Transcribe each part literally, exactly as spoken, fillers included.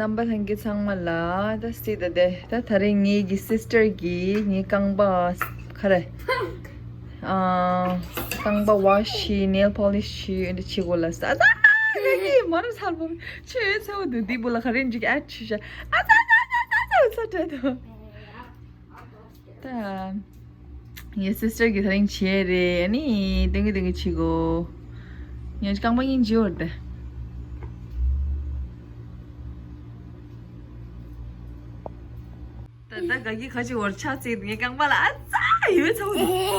རྣམ་པ་ལྷན་རྒྱས་ཚང་མ་ལ་ད་སི་ད་དེ་ད་ད་རེས་ངེད་ཀྱི་སིས་ཊར་གྱིས་ངའི་རྐང་པ་ཁ་རེ་ཨ་རྐང་པ་ཝ་ཤི་ནེལ་པོ་ལི་ཤི་ཨེ་འདྲ་བྱེད་དགོས་ལ་ས་ད་ད་ངེད་ཀྱི་མ་རུ་ཚར་བོ་ཆུ་ཡོད་ཚ་བོ་འདུག་འདི་བུ་ལ་ག་རེ་འཇིག་ཨེ་ཆུ་ཤ་ཨ་ད་ད་ད་ད་ད་ས་ད་ད། ད་ངའི་སིས་ཊར་གྱིས་ད་རིང་བྱས་རེད། ཨ་ནི་ཏིང་གི་ཏིང་གི་བྱེད་གོ་ངས་རྐང་པ་གཉིས་བརྗེ་བར་ཏེ། ད་ད་ག་གི་ཁ་ཅིག་བར་ཆ་བརྩིས་ངའི་རྐང་པ་ལ་ཨ་ཙ་ཡོད་ཚ་བོ་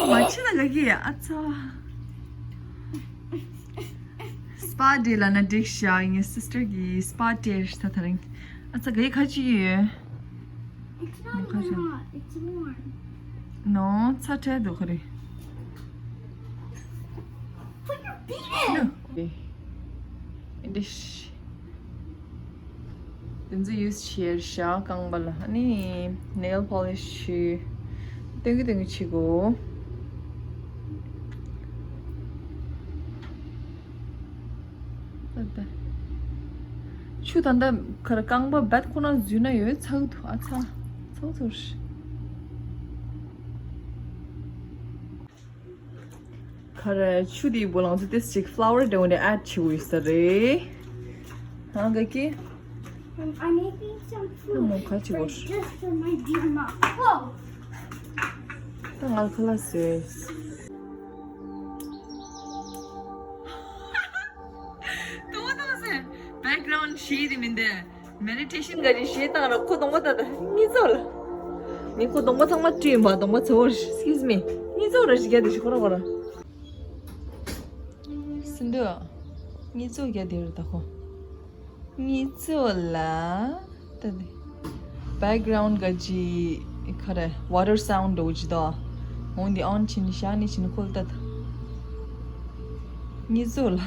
མ་ཕྱི་ན་ག་གི་ཨ་ཙ། སྤ་ཌེ་ལ་ན་འགྲིག་ཤག་ངའི་སིས་ཊར་གྱིས་སྤ་ཌེ་ད་ད་རིང་ཨ་ཙ་ག་གི་ཁ་ཅིག་ཡོད། It's not hot. It's warm. No, ཚ་ཁྲལ་འདུག་ག་རེད། Put your feet in. འདི་འདི་ཚོ་ཡུས་བྱས་ཤག་རྐང་པ་ལ་ཨ་ནི་ནེལ་པོ་ལི་ཤི་ཏིང་གི་ཏིང་གི་བྱེད་གོ་ད་ད། ཆུ་ད་ལྟ་ཁར་རྐང་པ་བད་ཁོ་ན་འཛུལ་ན་ཡོད་ཚག་ཏུ་ཨ་ཚ་ཚག་ཚོར། ཁར་ཆུ་དེའི་བུ་ལང་ཚོ་ཏེ་ཅིག་ཕ་ལ་ཝར་དེ་འོ་ནས་ཨེ་ཌི་བྱེད་འོས་ས་རེད། ཧང་ག་ཀི། I'm making some food མོ་ཁ་ཅིག་བོར། Just for my dear mom. Whoa! ད་ང་ཁ་ལག་བཟོས། ཏོ་ཏོ་སེ་བེག་གྷ་རའུན་ཌི་ཤེ་དེ་མིན་དེ་མེ་ཌི་ཊེ་ཤན་ག་རེ་བྱེད་སྟངས་ར་ཁོ་གདོང་པ་ད་ད་ངི་ཚོ་ལ་ངི་ཁོ་གདོང་པ་ཚང་མ་བཀྲུས་ཡིན་པ་གདོང་པ་ཚ་བོ་ཤི་ཨེག་སི་ཀིའུ་ཟི་མི་ངི་ཚོ་ར་ཤི་རྒྱ་དེ་ཤི་ཁོ་ར་ཁོ་ར་སི་འདུ་ངི་ཚོ་རྒྱ་དེ་ར་ད་ཁོ། ངི་ཚོ་ལ་ད་དེ་བེག་གྷ་རའུན་ཌི་ག་ཅི་ཁ་རེ་ཝ་ཊར་སའུན་ཌི་འདྲ་བོ་ཅི་དོ། འོན་ཏེ་ཨོན་ཕྱིན་ཤ་ནི་ཕྱིན་ཁོལ་ཏད། ངི་ཚོ་ལ།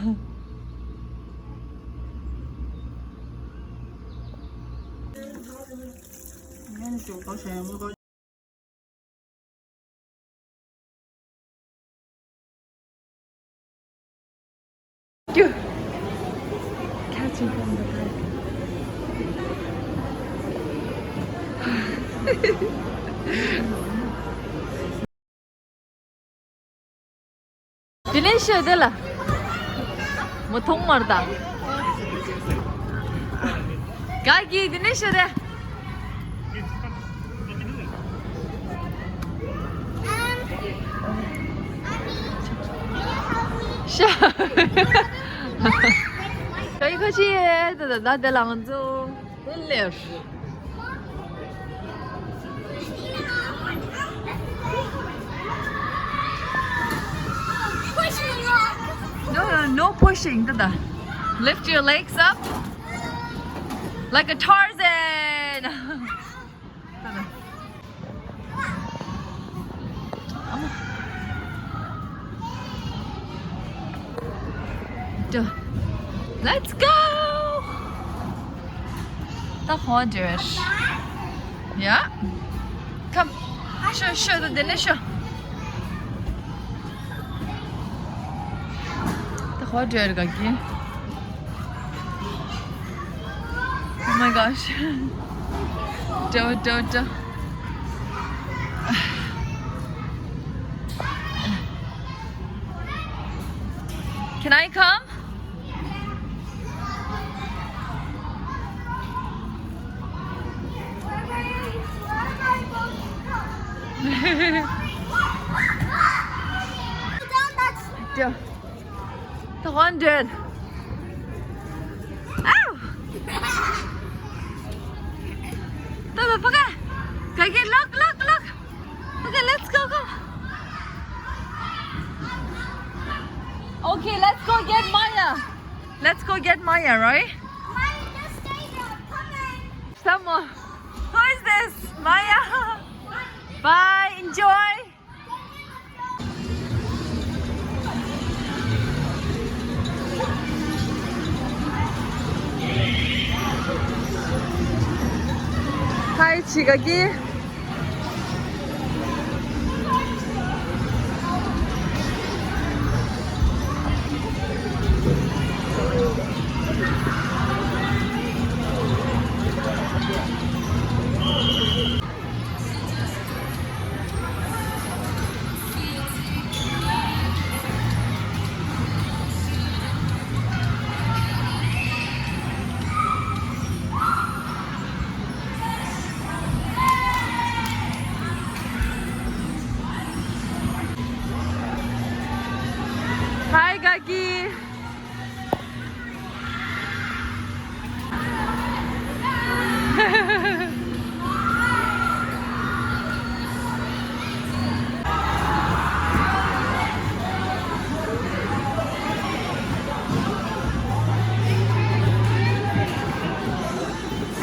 Catching from the back. དེ་ནས་ཤོད་དེ་ལ། མོ་མཐོང་མར་ད། ག་གི་དེ་ནས་ཤོད་དེ། ཤ། ག་གི་ཁ་ཤི་ཡེ་ད་ད་ད་དེ་ལ་ང་ཚོ། Pushing up. No, no, no pushing. ད་ད། Lift your legs up like a Tarzan. ད་ད། Let's go. ད་ཧོ་ཌེ་རེ། Yeah. Come. ཤོ་ཤོ་ད་དེ་ནས་ཤོ། ད་ཧོ་ཌེ་རེ་ག་གི། Oh my gosh. Don't, don't, don't. Can I come? Yeah. The one dead. Ow! Baba, look, look, look. Okay, let's go, go. Okay, let's go get Maya. Let's go get Maya, right? Maya, just stay there. Come on. Someone. Who is this? Maya. Bye. Enjoy. Hi, Chigagi.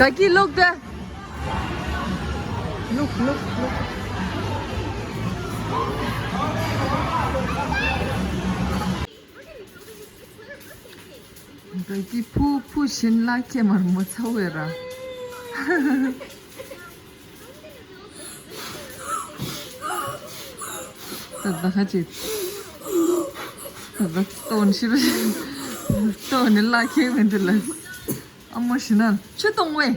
Dagi, look there. Look, look, look. Dagi, ཕུ་ཕུ་བཞིན་ལ་ཁེ་མར་མོ་ཚ་བའི་ར། ད་ད་ཁ་ཅིག་ད་ད་ལྟོ་ནི་ཤི་རུ་ཤི། ལྟོ་ནི་ལ་ཁེ་མི་འདུག་ལ། ཨ་མོ་ཤི་ན་ཆུ་གཏོང་བས།